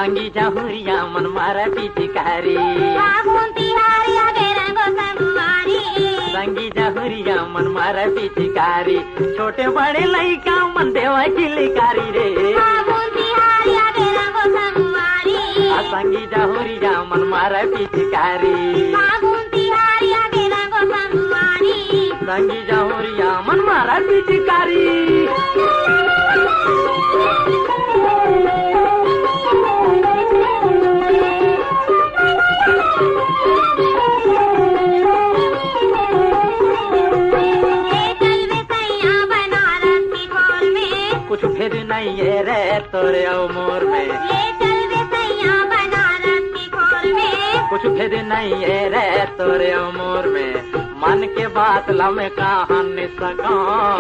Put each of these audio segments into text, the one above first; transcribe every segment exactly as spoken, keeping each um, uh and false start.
संगी जहुरिया मन मारा पिचकारी। फागुन तिहारी आगे रंगो संगवारी। संगी जहुरिया मन मारा पिचकारी। छोटे बड़े लइका मन देवा किलकारी रे। फागुन तिहारी आगे रंगो संगवारी। आ संगी जहुरिया मन मारा पिचकारी। फागुन तिहारी आगे रंगो संगवारी। संगी जहुरिया मन मारा पिचकारी। ले चलबे सैया बनारस की खोर में। कुछ भेद नहीं है रे तोरे अउ मोर में। ले चलबे सैया बनारस की खोर में। कुछ भेद नहीं है रे तोरे अउ मोर में। मन के बात ला मैं कहा नहीं सका।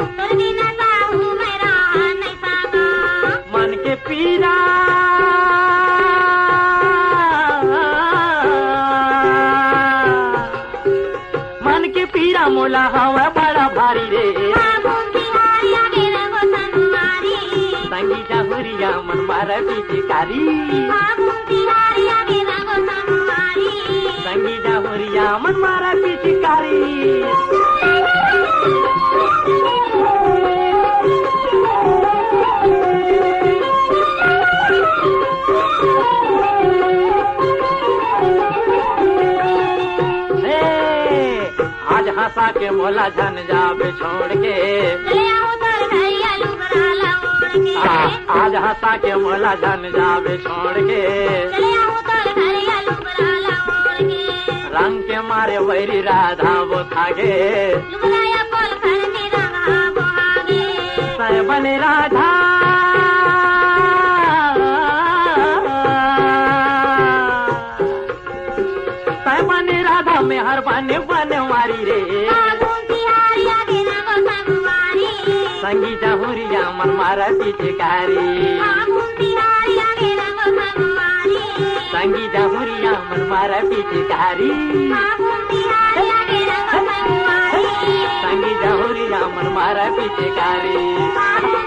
तोर बिना साहू मैं रहा नहीं सका। मन के पीरा, मन के पीरा मोला हवा बड़ा भारी रे। फागुन तिहारी आगे रंगो संगवारी। संगी जहुरिया मन मारा पिचकारी। फागुन तिहारी आगे रंगो संगवारी। संगी जहुरिया मन मारा पिचकारी। हे, आज हंसा के मोला झन जाबे छोड़ के। चले आऊ तोर घरिया लुगरा ला ओढ़ के। आ, आज हंसा के मोला झन जाबे छोड़ के। चले आऊ तोर घरिया लुगरा ला ओढ़ के। रंग के मारे वैरी राधा वो थागे। लुगरा या पोल घर में रंगा वो आगे। सै बने राधा। तै बने राधा में हर बने बनवारी रे। फागुन तिहारी आगे रंगो संगवारी। संगी जहुरिया मन मारा पिचकारी। फागुन तिहारी आगे रंगो संगवारी। संगी जहुरिया मन मारा पिचकारी। फागुन तिहारी आगे रंगो संगवारी। संगी जहुरिया मन मारा पिचकारी। फागुन